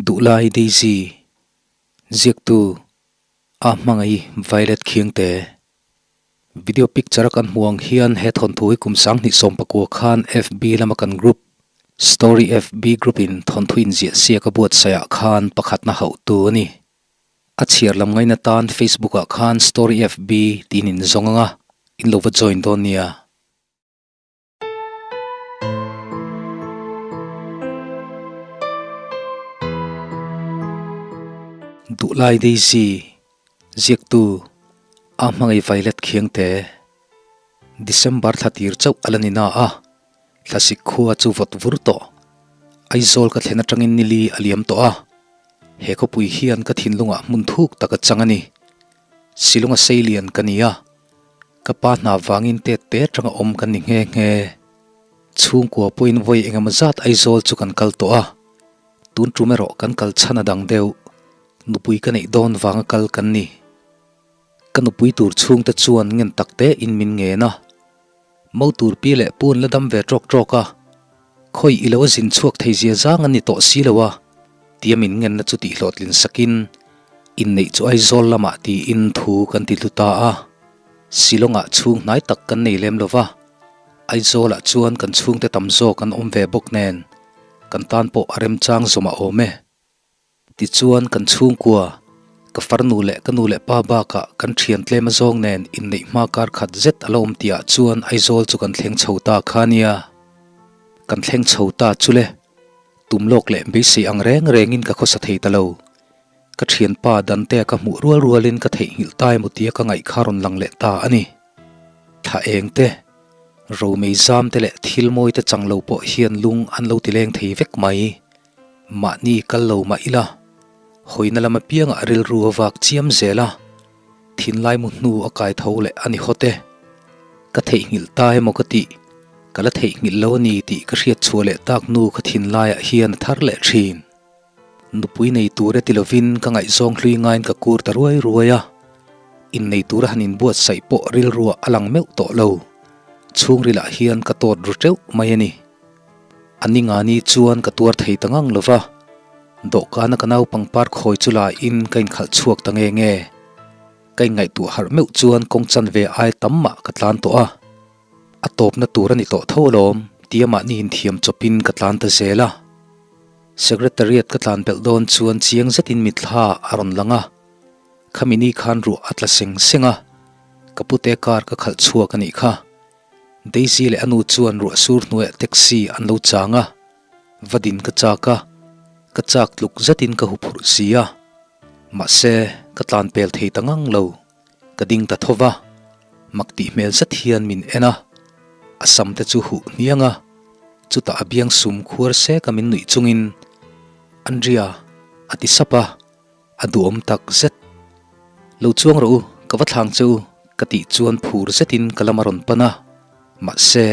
Duhlai Daisy, Ziaktu, A hmangaih Violet Khiangte. Video picture a kan hmuh ang hian he thawnthu hi kum 2019 khan FB lama kan group Story FB group in thawnthu inziah siak a buatsaih ah khan pakhatna hauhtu a ni. A chhiar lam ngaina tan Facebook ah khan Story FB tiin in zawng anga in lo va join dawn nia. Duhlai Daisy, Ziaktu, A hmangaih Violet Khiangte, December thla tir chauh a la ni na a, thlasik khua chu vawt vur tawh. Aizawl ka thlen atangin nili a liam tawh a, he khawpui hian ka thinlungah hmun thuk tak a chang a ni. Silunga seilian ka ni a. Ka pa hna vangin tet te atanga awm kan ni nghe nghe. Chhungkua pawhin vawi engemaw zat Aizawl chu kan kal tawh a, tun tum erawh kan kal chhan a dang deuh. Nupui ka neih dawn vanga kal kan ni. Ka nupui tur chhungte chuan ngen tak te in min ngen a. Mo tur pi leh pu an la dam ve tawk tawk a, khawi i lo zin chhuak thei zia zang an ni tawh si lo a, tia min ngenna chu tihhlawhtlin sakin inneih chu Aizawl lamah tiin thu kan ti hlu ta a. Shillong-ah chhung hnai tak kan nei lem lo va, Aizawlah chuan kan chhungte tam zawk an awm ve bawk nen, kan tan pawh a remchang zawm a awm e. Tichuan kan chhungkua, ka farnu leh ka nu leh pa bakah kan thian tlem azawng nen inneih hma kar khat zet a la awm tihah chuan Aizawl chu kan thleng chho ta kha nia. Kan thleng chho ta chu le, tum lawk leh beisei ang reng rengin ka khawsa thei ta lo. Ka thianpa Dante-a ka hmuh rual rualin ka theihnghilh ta emaw tia ka ngaih kha rawn lang leh ta a ni. Thla eng te, romei zam te leh thil mawi te chang lo pawh hian lung an lo ti leng thei vek mai. Mahni kal lo mah ila, hawina lam apiangah rilru a vak chiam zel a, thinlai mu hnu a kai tho leh a ni hawt e. Ka theihnghilh ta emaw ka tih, ka la theihnghilh lo a ni tih ka hriat chhuah leh tak hnu ka thinlaiah hian a thar leh thin. Nupui nei tur e ti lovin ka ngaihzawng hlui ngaiin ka kur ta ruai ruai a, innei tura han inbuatsaih pawh rilruah a lang meuh tawh lo. Chhungrilah hian ka tawt ru teuh mai a ni. A ni ngani chuan ka tuar thei ta ngang lo va, dawhkana ka naupang par khawi chu laiin ka inkhalh chhuak ta nge nge. Ka inngaihtuah harh meuh chuan kawng chanve ai tam mah ka tlan tawh a. A tawpna tur a ni tawh tho alawm, tia mahni inthiam chawpin ka tlan ta zel a. Secretariat ka tlan belh dawn chuan chiang zetin mitthla a rawn lang a, khami ni khan ruah a tla seng seng a, ka pute car ka khalh chhuak a nih kha. Daisy leh a nu chuan ruah sur hnuaiah taxi an lo chang a, va din ka chak a, ka chak tluk zetin ka huphurh si a, mahse ka tlan pel thei ta ngang lo. Ka ding ta tho va, mak tih hmel zet hian min en a, a sam te chu huh hniang a, chutah a biang sum khuar sek a min nuih chungin, Andria, a ti sap a, a duhawm tak zet. Lo chuang rawh u, ka va thlang che u, ka tih chuan phur zetin ka lam a rawn pan a, mahse,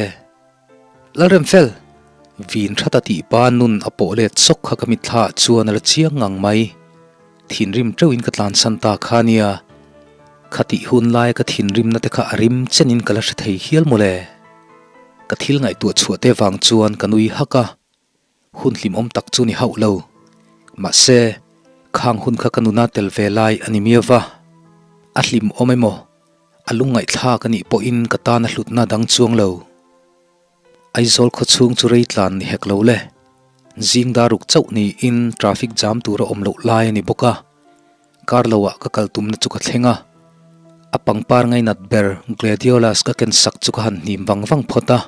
Lalremfel! Vin thata tih pa nun a pawh let sawk kha ka mitthla ah chuan a la chiang ngang mai. Thinrim teuhin ka tlansan ta kha nia. Khatih hun laia ka thinrimna te kha a rim chenin ka la hre thei hial mawle. Ka thil ngaihtuah chhuah te vang chuan ka nui hak a. Hun hlimawm tak chu ni hauh lo. Mahse, khang hun kha ka nuna tel ve lai a ni miau va. A hlimawm emaw, a lungngaihthlak a nih pawhin ka tan a hlutna dang chuang lo. Aizawl khawchhung chu rei tlan ni hek lo le. Zing daruk chauh niin traffic jam tur a awm loh lai a ni bawk a. Kar loah ka kal tumna chu ka thleng a. A pangpar ngainat ber Gladiolas ka ken sak chu ka han hnim vang vang phawt a.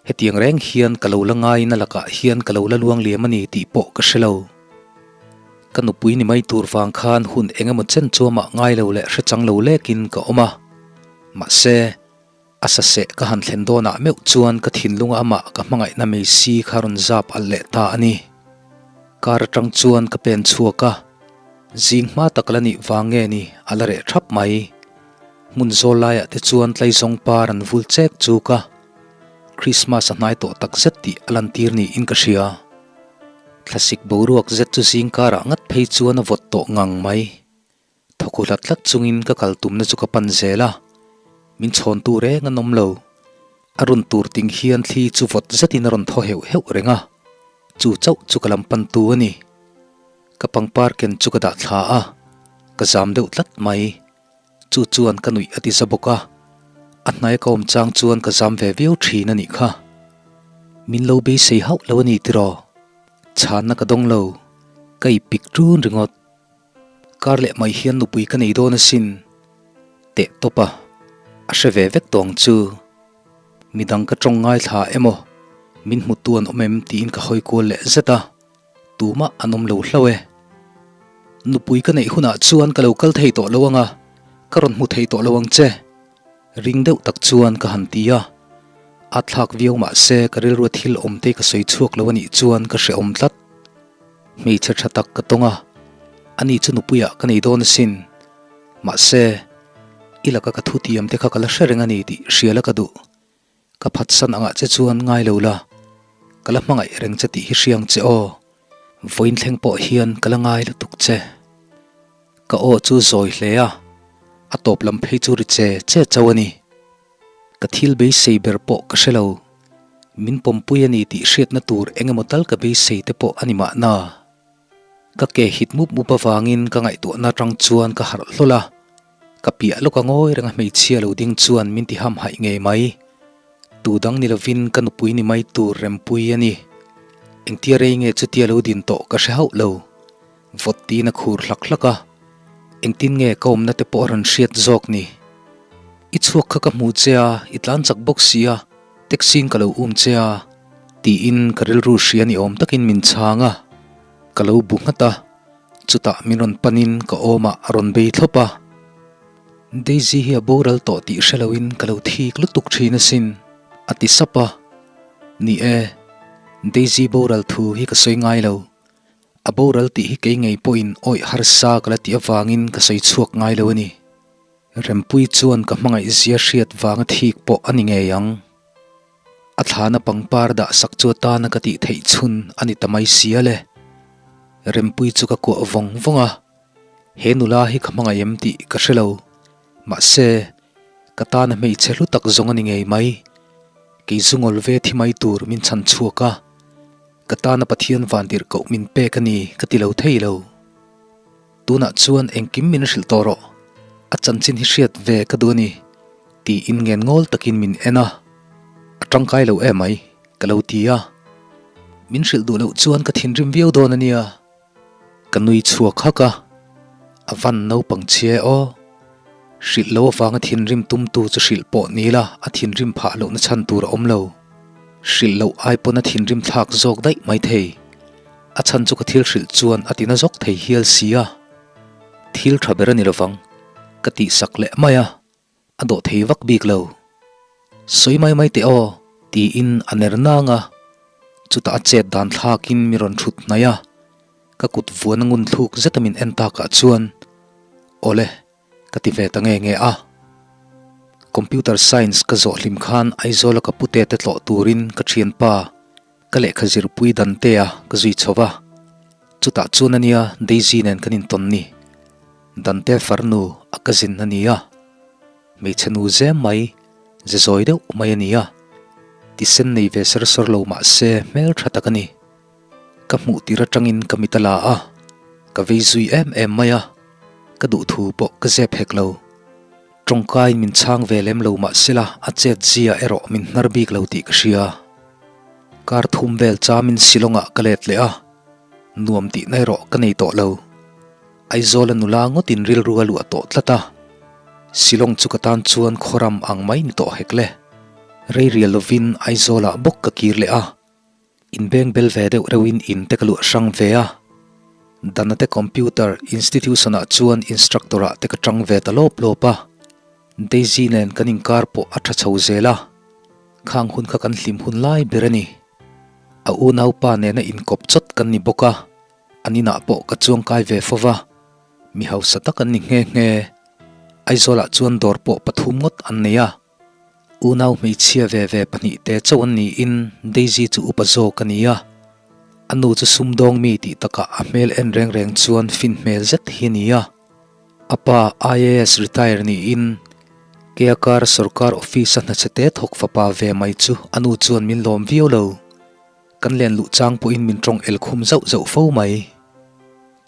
Hetiang reng hian ka lo la ngaiin a lakah hian ka lo la luang liam a ni tih pawh ka hre lo. Ka nupui ni mai tur vang khan hun eng emaw chen chuamah ngai lo leh hre chang lo lekin ka awm a. Mahse, a saseh ka han thlen dawnah meuh chuan ka thinlunga amah ka hmangaihna mai si kha rawn zap alh leh ta a ni. Kar atang chuan ka pen chhuak a, zing hma tak la nih vang nge ni a la reh thap mai. Hmun zawl laiah te chuan tlaizawng par an vul chek chuk a. Christmas a hnai tawh tak zet tih a lantir niin ka hria. Thlasik boruak zet chu zingkarah ngat phei chuan a vawt tawh ngang mai. Thawkhu hlat hlat chungin ka kal tumna chu ka pan zel a, min chhawntu reng an awm lo. A run tur ting hian thli chu vawt zetin a rawn thaw heuh heuh reng a, chu chauh chu ka lam pantu a ni. Ka pangpar ken chu ka dah thla a, ka zam deuh tlat mai. Chu chuan ka nuih a ti za bawk a, a hnaia ka awm chang chuan ka zam ve viau thin a nih kha. Min lo beisei hauh lo a ni tiraw? Chhanna ka dawng lo, ka i pik ṭun ringawt. Kar leh mai hian nupui ka nei dawn asin. Teh tawp a, a hre ve vek tawng chu. Midang ka tawng ngaithla emaw, min hmutu an awm em tiin ka hawi kual leh zet a, tumah an awm lo hlauh e. Nupui ka neih hunah chuan ka lo kal thei tawh lo ang a, ka rawn hmu thei tawh lo ang che. Ring deuh tak chuan ka han ti a, a thlak viau mah se ka rilrua thil awm te ka sawi chhuak lo a nih chuan ka hrehawm tlat. Hmeichhe tha tak ka tawng a, ani chu nupuiah ka nei dawn asin. Mahse, i laka ka thutiam te kha ka la hre reng a ni tih hria la ka duh. Ka phatsan angah che chuan ngai lo la, ka la hmangaih reng che tih hi hriang che aw. Vawiin thleng pawh hian ka la ngai lutuk che. Ka aw chu zawi hle a, a tawp lam phei chu ri che che chauh a ni. Ka thil beisei ber pawh ka hre lo. Min pawmpui a ni tih hriatna tur eng emaw tal ka beisei te pawh a ni mahna. Ka ke hit mup mup avangin ka ngaihtuahna atang chuan ka harh hlawl a, ka piah lawk a ngawi reng a hmeichhia lo ding chuan min ti hamhaih ngei mai. Tu dang ni lovin ka nupui ni mai tur rempui a ni. Engtia rei nge chutia lo din tawh ka hre hauh lo. Vawt tiin a khur hlak hlak a, engtin nge ka awmna te pawh a rawn hriat zawk ni. I chhuak kha ka hmu che a, i tlan chak bawk si a, taxi in ka lo um che a, tiin ka rilru hria ni awm takin min chhang a, ka lo bu nghat a, chutah min rawn panin ka awmah a rawn bei thlawp a. Daisy hi a boral tawh tih hre loin ka lo thik lutuk thin asin, a ti sap a. Ni e, Daisy boral thu hi ka sawi ngai lo. A boral tih hi kei ngei pawhin awih harsa ka la tih avangin ka sawi chhuak ngai lo a ni. Rempui chuan ka hmangaih zia hriat vanga thik pawh a ni ngei ang. A thlana pangpar dah sak chu atana ka tih theih chhun a ni ta mai sia le. Rempui chu ka kuah vawng vawng a, he nula hi ka hmangaih em tih ka hre lo. Mahse, ka tana hmeichhe hlu tak zawng a ni ngei mai. Kei zu ngawl ve thi mai tur min chhan chhuak a. Ka tana Pathian vantirh koh min pek a ni ka ti lo thei lo. Tunah chuan engkim min hrilh tawh rawh, a chanchin hi hriat ve ka duh a ni, tiin ngen ngawl takin min en a. A tangkai lo emai, ka lo ti a. Min hrilh duh loh chuan ka thinrim viau dawn a nia. Ka nui chhuak hak a, a van naupang chhia e aw. Hrilh lo avanga thinrim tumtu chu hrilh pawh ni la a thinrim phah lohna chhan tur a awm lo. Hrilh loh ai pawn a thinrim thlak zawk daih mai thei. A chhan chu ka thil hrilh chuan a tina zawk thei hial si a. Thil tha ber a ni lovang, ka tihsak leh mai a. A dawh thei vak bik lo. Sawi mai mai teh aw, tiin a ner nang a. Chutah a chet dan thlakin mi rawn thut hnaih a, ka kut vuan a ngun thluk zeta min en takah chuan, Awle, ka ti ve ta nge nge a. Computer Science ka zawh hlim khan Aizawla ka pute te tlawh turin ka thianpa ka lehkha zirpui Dante-a ka zui chho va. Chutah chuan ania Daisy nen kan intawn ni. Dante farnu a cousin a ni a, hmeichhe nu zem mai, ze zawi deuh mai a ni a, tisen nei ve ser sawr lo mah se hmel tha tak a ni. Ka hmuh tir atangin ka mit a la a, ka vei zui em em mai a, ka duh thu pawh ka zep hek lo. Tawngkaiin min chhang ve lem lo mah sela a chet zia erawh min hnar bik lo tih ka hria. Kar thum vel chamin Shillong-ah ka let leh a, nuam tihna erawh ka nei tawh lo. Aizawla nula ngawtin rilru a luah tawh tlat a, Shillong chu ka tan chuan khawram ang mai ni tawh hek le. Rei rial lovin Aizawlah bawk ka kir leh a, inbeng bel ve deuh reuhin in te ka luah hrang ve a. Dana te computer institution-ah chuan instructor-ah te ka tang ve ta lawp lawp a, Daisy nen kan inkar pawh a tha chho zel a, khang hun kha kan hlim hun lai ber a ni. A unaupa nena inkawp chawt kan ni bawk a. An inah pawh ka chuangkai ve fo va, mi hausa tak an ni nghe nghe. Aizawlah chuan dawr pawh pathum ngawt an nei a, unau hmeichhia ve ve pahnihte chauh an niin Daisy chu upa zawk a ni a. A nu chu sumdawng mi tih takah a hmel en reng reng chuan fin hmel zet hi a ni a. A pa IAS retire niin Keakar sorkar office-a hnachhe thawk fapa ve mai chu a nu chuan min lawm viau lo. Kan len luh chang pawhin min tawng el khum zauh zauh fo mai.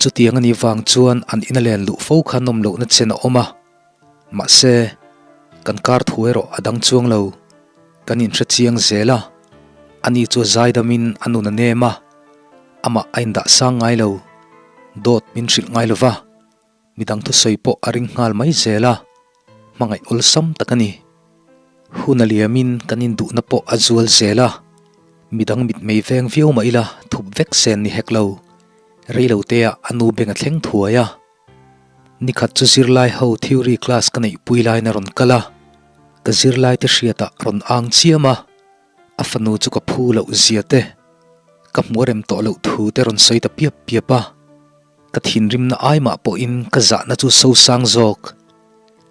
Chutiang a nih vang chuan an ina len luh fo kha nawm lohna chen a awm a. Mahse, kan kar thu erawh a dang chuang lo. Kan inhre chiang zel a, ani chu a zaidamin a nun a nem a, amah a indah sang ngai lo, dawt min hrilh ngai lo va, midang thusawi pawh a ring nghal mai zel a, hmangaih awlsam tak a ni. Hun a liamin kan induhna pawh a zual zel a, midang mitmei veng viau mah ila thup vek sen ni hek lo, reiloteah a nu beng a thleng thuai a. Nikhat chu zirlai ho theory class ka neihpui laiin a rawn kal a, ka zirlai te hriatah rawn ang chiam a, a fanu chu ka phu loh zia te, ka hmuh a rem tawh loh thu te rawn sawi ta piap piap a, ka thinrimna ai mah pawhin ka zahna chu sosang zawk.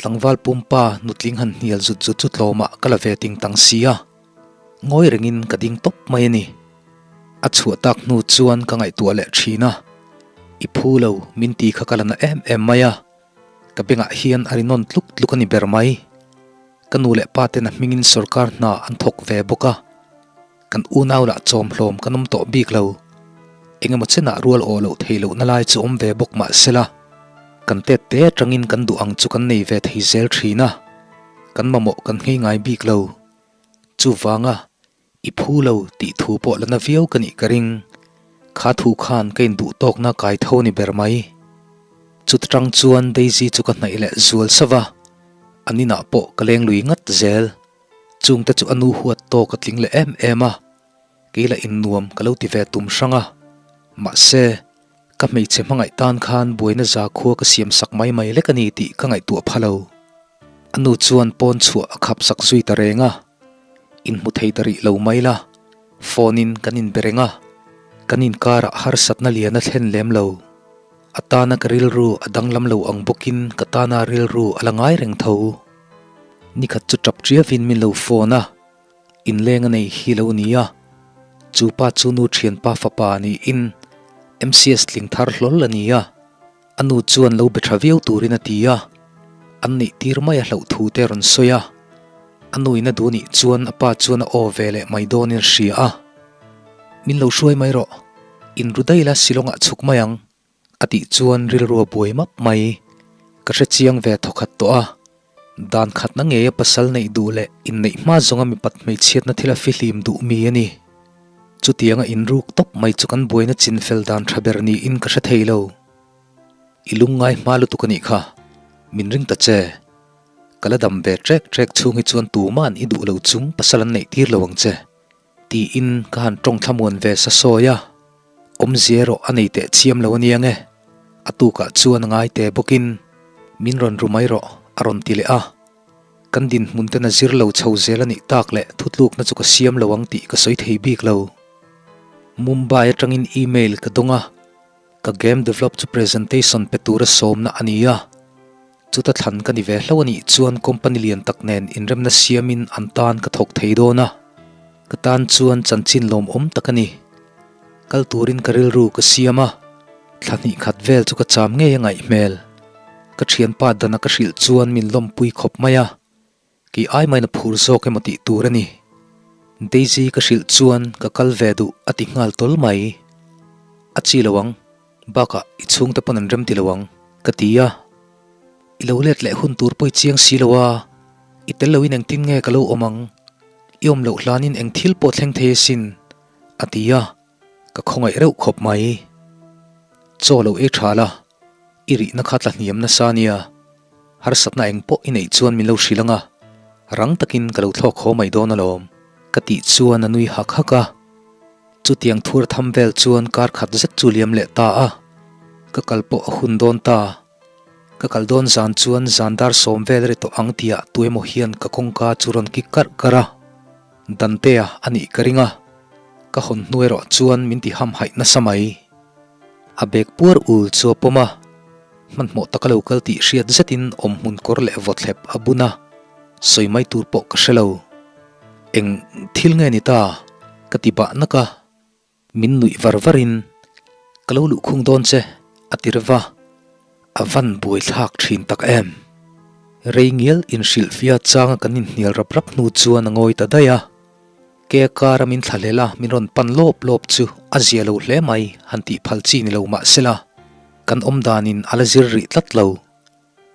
Tlangval pumpa nutling han hnial zut zut chu tlawmah ka la ve ting tang si a, ngawi rengin ka ding tawp mai a ni. A chhuah tak hnu chuan ka ngaihtuah leh thin a, I phu lo min ti kha ka la na em em mai a, ka bengah hian a ri nawn tluk tluk a ni ber mai. Ka nu leh pa ten a hmingin sorkar hna an thawk ve bawk a, Kan unau lah chawmhlawm kan awm tawh bik lo. Engemaw chenah rual aw loh theih lohna lai chu awm ve bawk mah sela, kan tet te atangin kan duh ang chu kan nei ve thei zel thin a, kan mamawh kan nghei ngai bik lo. Chuvanga i phu lo tih thu pawh la na viau ka nih ka ring. Kha thu khan ka induh tawkna kai tho ni ber mai. Chuta tang chuan Daisy chu ka hnaih leh zual sava, an inah pawh ka leng lui ngat zel. Chungte chu a nu huat tawk a tling leh em em a, kei lah innuam ka lo ti ve tum hrang a. Mahse, ka hmeichhe hmangaih tan khan buaina zakhua ka siam sak mai mai lek a ni tih ka ngaihtuah pha lo. A nu chuan pawn chhuah a khap sak zui ta reng a, inhmu thei ta rih lo mai la, phone in kan inbe reng a, kan inkarah harsatna lian a thlen lem lo. A tana ka rilru a danglam lo ang bawkin ka tana rilru a la ngai reng tho. Nikhat chu tap ṭiavin min lo phone a, inleng a nei hi lo ni a, chu pa chu nu ṭhianpa fapa niin MCS tling thar hlawl a ni a, a nu chuan lo be ṭha viau turin a ti a, an neih tir mai a hlauh thu te a rawn sawi a, a nuin a duh nih chuan a pa chuan a aw ve leh mai dawnin a hria a, Min lo hruai mai rawh, inru daih la Shillong-ah chhuk mai ang. A tih chuan rilru a buai map mai. Ka hre chiang ve thawkhat tawh a, dan khatna ngeia pasal neih duh leh inneih hma zawnga mipat hmeichhiatna thil a fihlim duh mi a ni. Chutianga inruk tawp mai chu kan buaina chinfel dan tha ber niin ka hre thei lo. I lungngai hma lutuk a nih kha, min ring ta che. Ka la dam ve trek trek chhung hi chuan tuma'n i duh lo chung pasal an neih tir lo ang che. Tiin ka han tawng thlamuan ve sa sawi a, awmzia erawh a nei teh chiam lo aniang e. A tukah chuan a ngai te bawkin min rawn ru mai rawh a rawn ti leh a. Kan dinhmun ten a zir lo chho zel a nih tak leh thutlukna chu ka siam lo ang tih ka sawi thei bik lo. Mumbai atangin email ka dawng a, ka game develop chu presentation pe tura sawmna a ni a. Chuta thlan ka ni ve hlo a nih chuan company lian tak nen inremna siamin an tan ka thawk thei dawn a, ka tan chuan chanchin lawmawm tak a ni. Kal turin ka rilru ka siam a, thla hnih khat vel chu ka cham ngei a ngaih hmel. Ka thianpa dana ka hrilh chuan min lawmpui khawp mai a, kei ai main a phur zawk emaw tih tur a ni. Daisy ka hrilh chuan ka kal ve duh a ti nghal tawl mai. A chi lo ang. Bakah i chhungte pawn an rem ti lo ang, ka ti a. I lo let leh hun tur pawh i chiang si lo a, i tel loin engtin nge ka lo awm ang? I awm loh hlanin eng thil pawh thleng thei asin, a ti a, ka khawngaih reuh khawp mai. Chaw lo ei tha la, i rihna kha tla hniam nasa nia, harsatna eng pawh i neih chuan min lo hrilh ang a, rang takin ka lo thlawk haw mai dawn alawm, ka tih chuan a nui hak hak a. Chutiang thur tham vel chuan kar khat zet chu liam leh ta a, ka kal pawh a hun dawn ta. Ka kal dawn zan chuan zan dar sawm vel ri tawh ang tihah tuemaw hian ka kawngka chu rawn kik karh karh a, Dantea a nih ka ring a, ka hawn hnu erawh chuan min ti hamhaih nasa mai. A bag puar ul chu a pawm a, hmanhmawh taka lo kal tih hriat zetin awmhmun kawr leh vawthlep a bun a, sawi mai tur pawh ka hre lo. Eng thil nge ni ta? Ka ti bah nak a, min nuih var var in ka lo luhkhung dawn che a ti reuh va, a van buaithlak thin tak em. Rei ngial inhrilhfia changa kan inhnial rap rap hnu chuan a ngawi ta daih a, ke kara min thlahlel a min rawn pan lawp lawp chu a zia lo hle mai han tih phal chi ni lo mahsela. Kan awm danin a la zir rih tlat lo.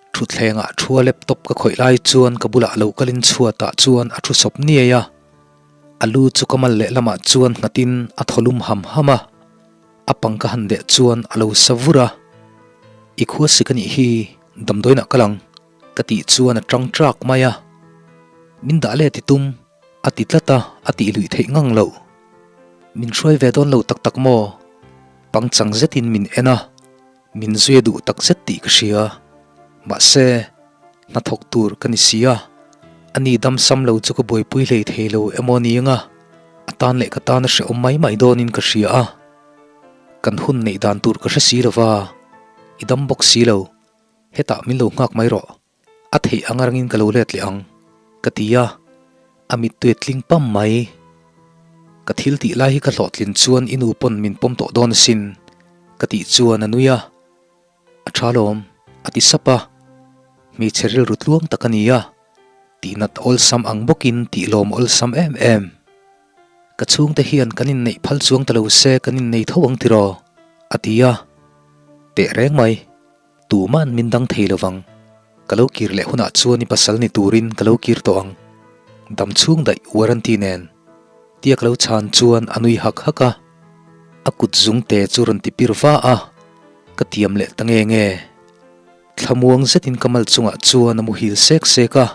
Thutthlengah thua laptop ka khawih lai chuan ka bulah lo kalin chhuatah chuan a thu sawp niai a. A lu chu ka mal lehlamah chuan nghatin a thaw lum ham ham a. A pang ka han deh chuan a lo sa vur a. I khua sik a nih hi, damdawiinah ka lang, ka tih chuan a tang trak mai a. Min dah let i tum, a ti tlat a, a tih luih theih ngang loh. Min hruai ve dawn lo tak tak maw? Pangchang zetin min en a. Min zui a duh tak zet tih ka hria. Mahse, hnathawk tur ka ni si a, ani dam sam lo chu ka buaipui hlei thei lo emaw ni anga a tan leh ka tan a hrehawm mai mai dawnin ka hria a. Kan hun neih dan tur ka hre si lo va, i dam bawk si lo, hetah min lo nghak mai rawh. A theih ang rangin ka lo let leh ang, ka ti a, a mittui a tling pam mai. Ka thil tih lai hi ka hlawhtlin chuan i nu pawn min pawm tawh dawn asin, ka tih chuan a nui a. A tha lawm, a ti sap a. Hmeichhe rilru tluang tak a ni a, tihnat awlsam ang bawkin tih lawm awlsam em em. Ka chhungte hian kan inneih phal chuang ta lo se kan innei tho ang tiraw? a ti a. Teh reng mai. Tuman min dang thei lovang. Ka lo kir leh hunah chuan i pasal ni turin ka lo kir tawh ang. Dam chhung daih warranty nen. Tia ka lo chhan chuan a nui hak hak a. A kut zung te chu rawn ti pir va a, ka tiam leh ta nge nge. Thlamuang zetin ka mal chungah chuan a muhil sek sek a.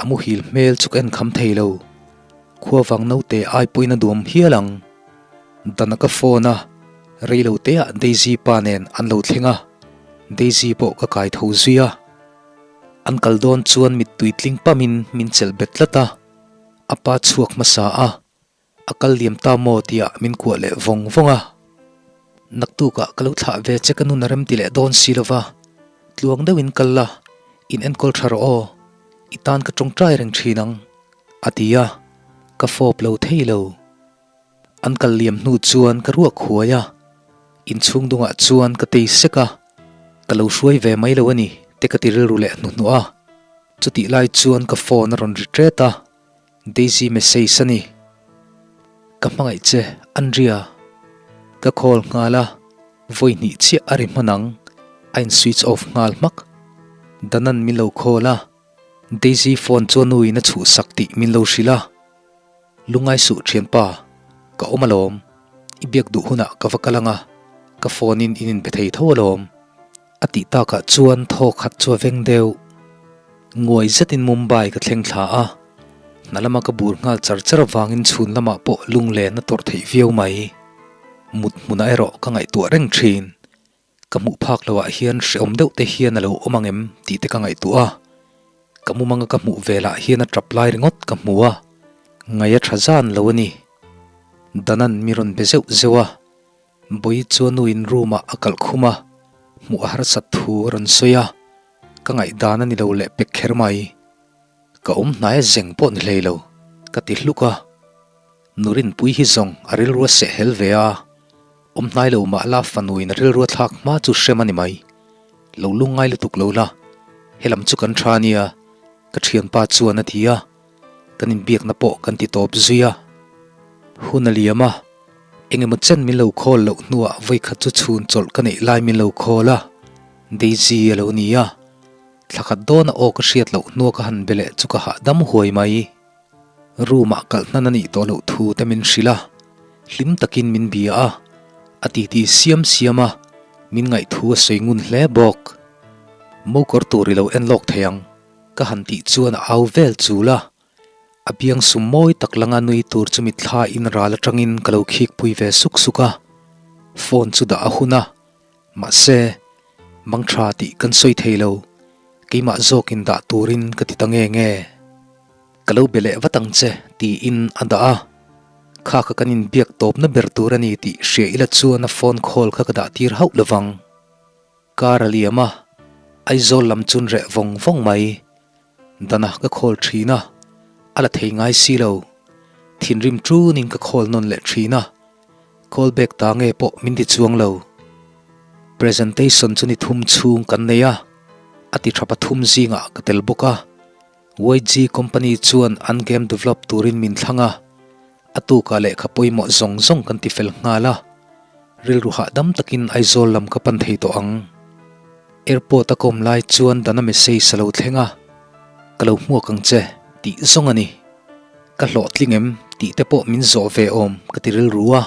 A muhil hmel chu ka en kham thei lo. Khuavang naute ai pawhin a duam hial ang. Dana ka phone a, rei lo teah Daisy pa nen an lo thleng a, Daisy pawh ka kai tho zui a. An kal dawn chuan mittui tling pamin min chelh bet tlat a, a pa chhuak hmasa a, A kal liam ta maw tiah min kuah leh vawng vawng a. Naktukah ka lo thlah ve che ka nun a rem ti leh dawn si lova, tluang deuhin kal la, in enkawl tha rawh aw, i tan ka tawngtai reng thin ang, a ti a, ka fawp lo thei lo. An kal liam hnu chuan ka ruak huai a, inchhung dungah chuan ka tei sek a, ka lo hruai ve mai lo a ni te ka ti rilru leh hnuhnuah a. Chutih lai chuan ka phone a rawn ri ṭet a. Daisy message a ni. Ka hmangaih che, Andrea. Ka call nghal a, vawi hnih chiah a ri hman ang, a in switch off nghal hmak. Danan min lo call a, Daisy phone chu a nuin a chhuhsak tih min lo hrilh a. Lungai suh thianpa, ka awm alawm, i biak duh hunah ka va kal ang a, ka phone in in inbe thei tho alawm. A tih takah chuan thaw khat chu a veng deuh. Nguai zetin Mumbai ka thleng thla a, hna lama ka bur nghal char char avangin chhun lamah pawh lunglen a tawrh theih viau mai. Mut hmunah erawh ka ngaihtuah reng thin. Ka hmuh phak loah hian hrehawm deuh te hian a lo awm ang em tih te ka ngaihtuah a. Ka mumanga ka hmuh velah hian a tap lai ringawt ka hmu a, ngaih a tha zan lo a ni. Danan mi rawn be zeuh zeuh a. Bawi chu a nuin room ah a kalh khum a, hmuh a harsat thu a rawn sawi a, ka ngaihdan a ni lo leh pek kher mai. Ka awm hnai a zeng pawh ni hlei lo, ka ti hluk a. Nurinpui hi zawng a rilru a seh hel ve a, awm hnai lo mah la fanuin a rilru a thlak hma chu hrem a ni mai. Lo lungngai lutuk lo la, helam chu kan tha a nia, ka thianpa chuan a ti a, kan inbiakna pawh kan ti tawp zui a. Hun a liam a. Engemaw chen min lo call loh hnuah vawikhat chu chhun chawlh ka neih lai min lo call a, Daisy a lo ni a. Thla khat dawna aw ka hriat loh hnua ka han be leh chu ka hahdam huai mai. Room ah kalh hnan a nih tawh loh thu te min hrilh a, hlim takin min bia a, a titi siam siam a, min ngaihthu a sawi ngun hle bawk. Mokawr tur i lo en lawk thei ang ka han tih chuan a au vel chul a. A biang sum mawi tak langa nui tur chu mitthla in ral atangin ka lo khik pui ve suk suk a, phone chu dah a hun a, mahse, mang tha tih kan sawi thei lo, keimah zawkin dah turin ka ti ta nge nge. Ka lo be leh vat ang che tiin a dah a, kha kha kan inbiak tawpna ber tur a ni tih hria ila chuan a phone call kha ka dah tir hauh lovang. Car a liam a, Aizawl lam chun reh vawng vawng mai. Dana ka khawl thin a, a la thei ngai si lo. Thinrim tunin ka khawl nawn leh thin a, call back ta nge pawh min ti chuang lo. Presentation chu ni thum chhung kan nei a, a ti tha pathum zingah ka tel bawk a. YG company chuan an game develop turin min thlang a, a tukah lehkha pawimawh zawng zawng kan ti fel nghal a. Rilru hahdam takin Aizawl lam ka pan thei tawh ang. Airport a ka awm lai chuan Dana message a lo thleng a, Ka lo hmuak ang che tih zawng a ni. Ka hlawhtling em tih te pawh min zawh ve awm ka ti rilru a,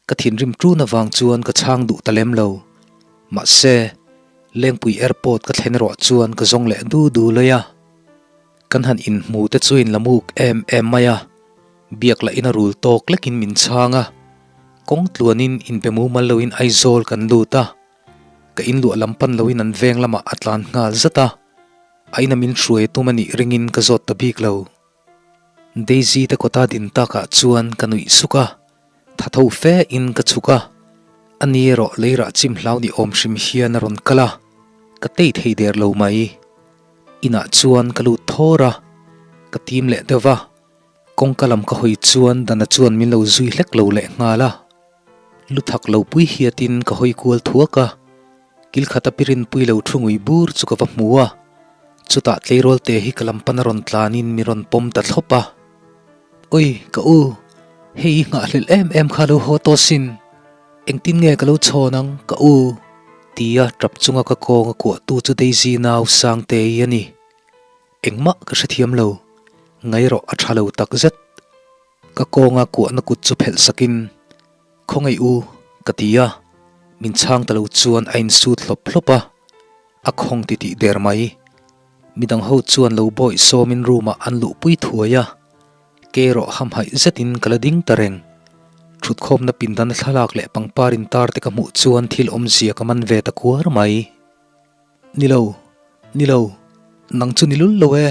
ka thinrim ṭun avang chuan ka chhang duh ta lem lo. Mahse, Lengpui Airport ka thlen erawh chuan ka zawng leh du du lai a. Kan han inhmu te chu in la muk em em mai a, biak lah in a rul tawk lekin min chhang a, kawng tluanin inbe mumal loin Aizawl kan lut a, ka inluah lam pan loin an veng lamah a tlan nghal zat a, a ina min hruai tum a nih ringin ka zawt ta bik lo. Daisy te kawta din takah chuan ka nuih suk a, tha tho fe in ka chhuk a, a ni erawh leirah chim hlau ni awm hrim hian a rawn kal a, ka tei thei der lo mai. Inah chuan ka lut thawr a, ka tim leh deuh va, kawngka lam ka hawi chuan Dana chuan min lo zui hlek lo leh nghal a. Lu thak lo pui hiatin ka hawi kual thuak a, kil khata pirinpui lo thu ngui bur chu ka va hmu a, chutah tleirawl te hi ka lam pan a rawn tlanin mi rawn pawm ta thlawp a. Oi, ka u, hei i nghahhlelh em em kha lo haw tawh sin. Engtin nge ka lo chhawn ang, ka u? Tia tap chunga ka kawng a kuahtu chu Daisy nau Sangtei a ni. Engmah ka hrethiam lo, ngaihrawh a tha lo takzet. Ka kawnga kuahna kut chu phelh sakin, Khawngaih u, ka ti a, min chhang ta lo chuan a insut hlawp hlawp a, a khawng titih der mai. Midang ho chuan lo bawih sawmin room ah an luhpui thuai a, ke erawh hamhaih zetin ka la ding ta reng. Thutkhawmna pindan thlalak leh pangpar intar te ka hmuh chuan thil awmzia ka man ve ta kuar mai. Ni lo, ni lo, nang chu ni lul lo e,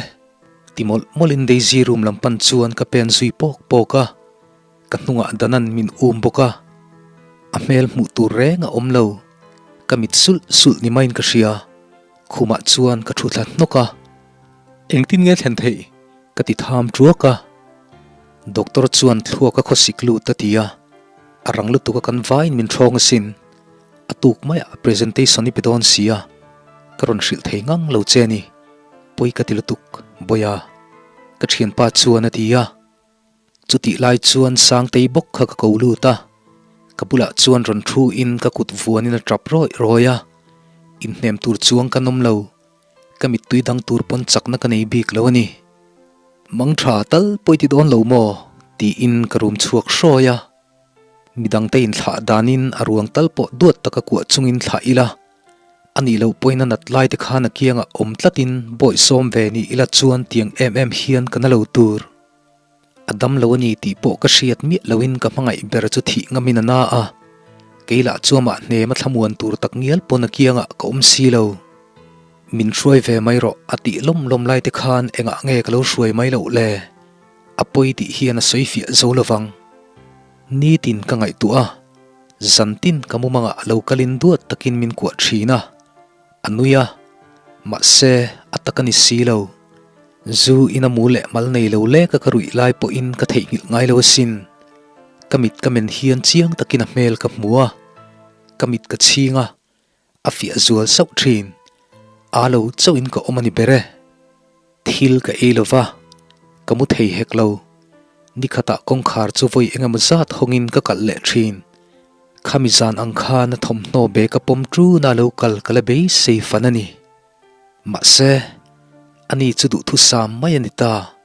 ti mawlh mawlhin Daisy room lam pan chuan ka pen zui pawk pawk a, ka hnungah Danan min um bawk a, a hmel hmuh tur reng a awm lo, ka mit sulh sulh ni maiin ka hria, khumah chuan ka thu thla hnawk a, Engtin nge thlen theih? ka ti tham ṭuak a, Doctor chuan thluak a khawsik lut a ti a, a rang lutuk a kan vaiin min ṭhawng asin. A tuk maiah presentation i pe dawn si a, ka rawn hrilh thei ngang lo che a ni. Pawi ka ti lutuk, Bawiha. Ka thianpa chuan a ti a. Chutih lai chuan Sangtei bawk kha ka ko lut a, ka bulah chuan rawn thu in ka kut vuanin a tap rawih rawih a. Inhnem tur chuang ka nawm lo, ka mittui dang tur pawn chakna ka nei bik lo a ni. Mang tha tal pawi ti dawn lo maw? tiin ka rum chhuak hrawi a. Midangte inthlah danin a ruang tal pawh duat taka kuah chungin thlah ila, a nih loh pawhin a nat lai te khan a kiangah awm tlatin bawih sawm ve ni ila chuan tiang em em hian ka na lo tur. A dam lo a ni tih pawh ka hriat miah loin ka hmangaih ber chu thih ngamin a na a, kei lah chu amah hnem a thlamuan tur tak ngial pawn a kiangah ka awm si lo. Min hruai ve mai rawh a tih lawm lawm lai te khan engah nge ka lo hruai mai loh le? A pawi tih hian a sawi fiah zo lovang. Nitin ka ngaihtuah a, zantin ka mumangah a lo kalin duat takin min kuah thin a, a nui a, mahse a tak a ni si lo. Zu ina mu leh mal nei lo leka ka ruih lai pawhin ka theihnghilh ngai lo asin. Ka mit ka men hian chiang takin a hmel ka hmu a, ka mit ka chhing a, A fiah zual sauh thin. Aa lo chauhin ka awm a ni ber e. Thil ka ei lo va, ka mu thei hek lo. Nikhatah kawngkhar chu vawi engemaw zat hawngin ka kalh leh thin. Khami zan ang khan a thawmhnaw bag a pawm ṭuna lo kal ka la beisei fan a ni. Mahse, ani chu duhthusam mai a ni ta.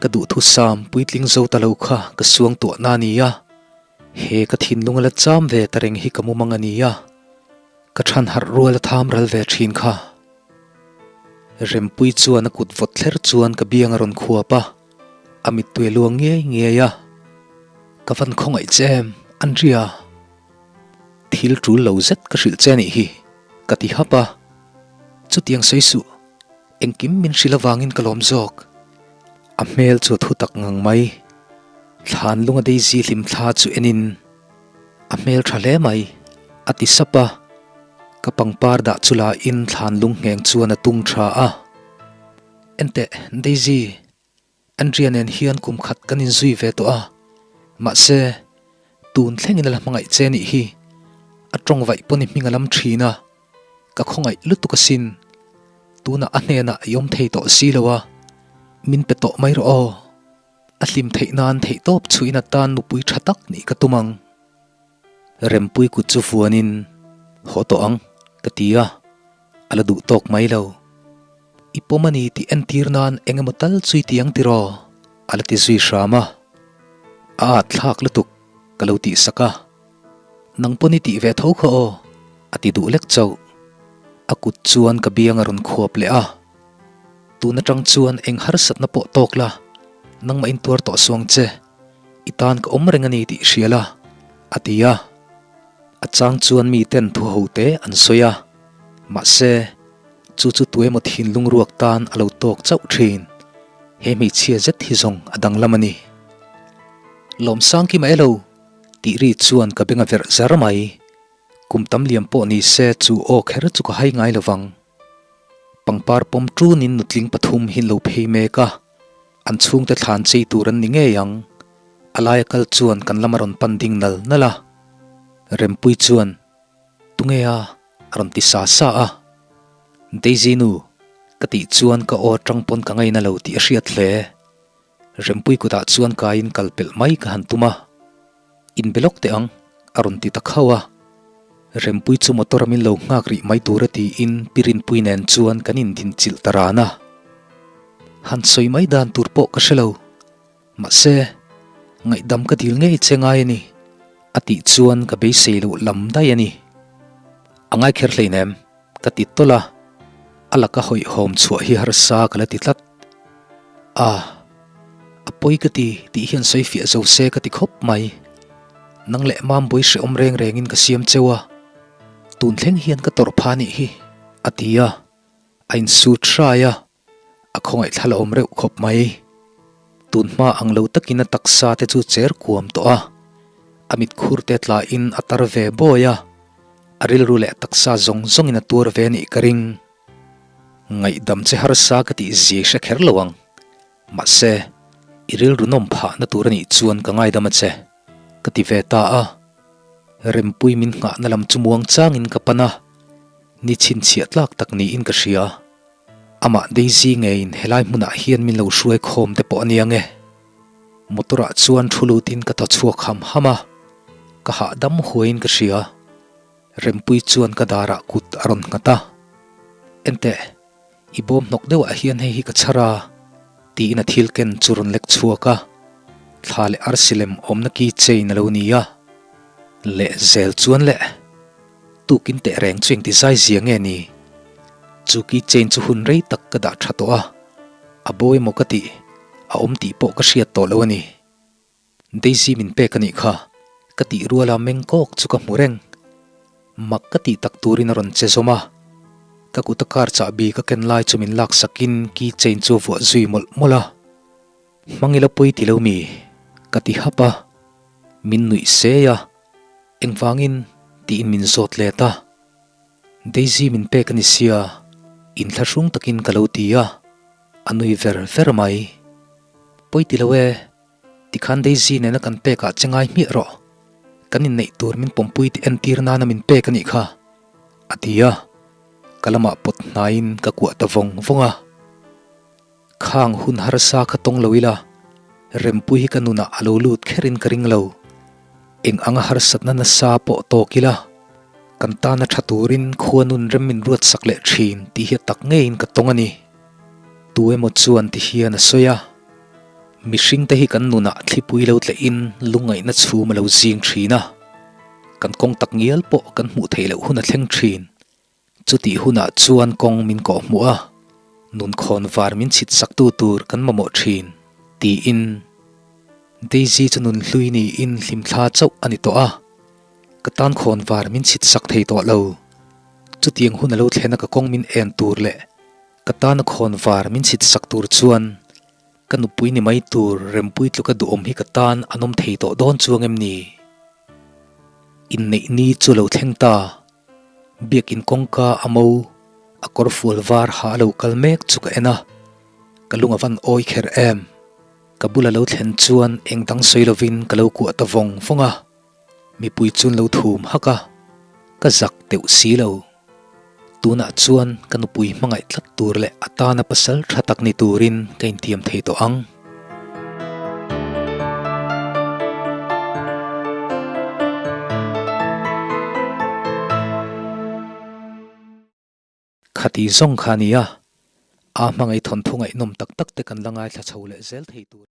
Ka duhthusam puitling zo ta lo kha ka suangtuahna a ni a, he ka thinlung a la cham ve ta reng hi ka mumang a ni a, ka chhan harh rual a tham ral ve thin kha. Rempui chuan a kut vawt thler chuan ka biang a rawn khuap a, a mittui a luang ngiai ngiai a, Ka van khawngaih che em, Andrea? Thil tul lo zet ka hrilh che anih hi, ka ti hap a, chutiang sawi suh. Engkim min hrilh avangin ka lawm zawk. A hmel chu a thu tak ngang mai. Thlan lunga Daisy hlim thla chu enin a hmel tha hle mai, a ti sap a. Ka pangpar dah chu la in thlan lung ngheng chuan a tung tha a. Enteh, Daisy, Andrea nen hian kum khat kan inzui ve tawh a, mahse, tun thlengin a la hmangaih che nih hi. A tawng vaih pawn i hming a lam thin a, ka khawngaih lutuk asin. Tunah a hnenah i awm thei tawh si lo a, min pe tawh mai rawh aw. A hlim theih nan theihtawp chhuihin atan nupui tha tak nih ka tum ang. Rempui kut chu vuanin, Haw tawh ang, ka ti a, a la duh tawk mai lo. I pawm a ni tih entir nan eng emaw tal chu i ti ang tiraw? A la ti zui hram a. A at thlak lutuk, ka lo tih sak a. Nang pawn i tih ve tho kha aw, a ti duh lek chauh. A kut chuan ka biang a rawn khuap leh a. Tun atang chuan eng harsatna pawh tawk la, nangmah intuar tawh suang che, i tan ka awm reng a ni tih hria la, a ti a. A chang chuan mi ten thu ho te an sawi a, mahse, chu chu tuemaw thinlung ruak tan a lo tawk chauh thin. He hmeichhia zet hi zawng a danglam a ni. Lawmsangkima elo? tih ri chuan ka beng a verh zar mai. Kum tam liam pawh ni se chu aw kher chu ka hai ngai lovang. Pangpar pawm ṭunin nutling pathum hi an lo phei mek a, an chhungte thlan chei tur an ni ngei ang. A laia kal chuan kan lam a rawn pan ding nal nal a. Rempui chuan, Tunge a? a rawn ti sa sa a. Daisy nu, ka tih chuan ka aw aṭang pawn ka ngaina lo tih a hriat hle. Rempui kutah chuan kaiin kal pelh mai ka han tum a, In be lawk teh ang, a rawn ti ta khauh a. Rempui chu motor a min lo nghak rih mai tur a tiin Pi Rinpui nen chuan kan indin chilh ta ran a. Han sawi mai dan tur pawh ka hre lo. Mahse, ngaihdam ka dil ngei che ngai a ni, a tih chuan ka beisei loh lam daih a ni. A ngai kher hleinem, ka ti tawlh a, a laka hawihhawm chhuah hi harsa ka la ti tlat. A, a pawi ka ti tih hian sawi fiah zo se ka ti khawp mai. Nang leh Mambawi hrehawm reng rengin ka siam cheu a, tun thleng hian ka tawrh pha nih hi, a ti a, a insut hrai a, a khawngaih thla la awm reuh khawp mai. Tun hma ang lo takin a taksa te chu cher kuam tawh a, a mit khur te tlain a tar ve bawi a, a rilru leh taksa zawng zawngin a tuar ve nih ka ring. Ngaihdam che harsa ka tih zia i hre kher lo ang. Mahse, i rilru nawm phahna tur a nih chuan ka ngaidam a che, ka ti ve ta a. Rempui min nghahna lam chu muang changin ka pan a, ni chhinchhiah tlak tak niin ka hria. Amah Daisy ngeiin helai hmunah hian min lo hruai khawm te pawh a nia nge. Motor ah chuan thu lutin ka thaw chhuak ham ham a, ka hahdam huaiin ka hria. Rempui chuan ka darah kut a rawn nghat a, Enteh, i bawm hnawk deuhah hian hei hi ka chhar a, tiin a thil ken chu rawn lek chhuak a, thla leh arsi lem awmna key chain a lo ni a. Leh zel chuan leh, tukin teh reng chu engti zai zia nge ni? Chu key chain chu hun rei tak ka dah tha tawh a, a bo emaw ka tih, a awm tih pawh ka hriat tawh lo a ni. Daisy min pek a nih kha, ka tih ruala meng kawk chu ka hmu reng. Mak ka tih tak turin a rawn che zawm a, ka kuta car chahbi ka ken lai chu min lak sakin key chain chu a vuah zui mawlh mawlh a. Hmang ila pawi ti lo mi? ka ti hap a, min nuih sei a, engvangin tiin min zawt let a. Daisy min pek a ni sia, inthlahrung takin ka lo ti a, a nui ver ver mai. Pawi ti lo e. Tikhan Daisy nena kan pekah che ngai hmiah rawh. Kan inneih tur min pawmpui tih entir nana min pek a nih kha, a ti a. Ka lamah pawt hnaiin ka kuah ta vawng vawng a. Khang hun harsa kha tawng lo ila, Rempui hi ka nunah a lo lut kherin ka ring lo. Eng anga harsatna nasa pawh tawk ila, kan tana tha turin khua nun rem min ruatsak leh thin tih hi a tak ngeiin ka tawng a ni. Tu emaw chuan ti hian a sawi a, Mihring te hi kan nunah thlipui lo tlehin lungngaihna chhum a lo zing thin a, kan kawng tak ngial pawh kan hmuh theih loh hun a thleng thin. Chutih hunah chuan kawng min kawh hmuh a, nun khawn var min chhit saktu tur kan mamawh thin, tiin Daisy chu nun hlui niin hlimthla chauh a ni tawh a, ka tan khawn var min chhit sak thei tawh lo. Chutiang hun a lo thlen a ka kawng min en tur leh ka tana khawn var min chhit sak tur chuan Ka nupui ni mai tur Rempui tluka duhawm hi ka tan an awm thei tawh dawn chuang em ni? Inneih ni chu lo thleng ta. Biakin kawngka a mo, a kawr fual var ha a lo kal mek chu ka en a, ka lung a van awi kher em. Ka bula lo thlen chuan eng dang sawi lovin ka lo kuah ta vawng vawng a, mipui chu an lo thum hak a, ka zak deuh si lo. Tunah chuan ka nupui hmangaih tlat tur leh a tana pasal tha tak ni turin ka intiam thei tawh ang. Khati zawng kha a nia, a hmangaih thawnthu ngaihnawm tak tak te kan la ngaithla chho leh zel thei tur.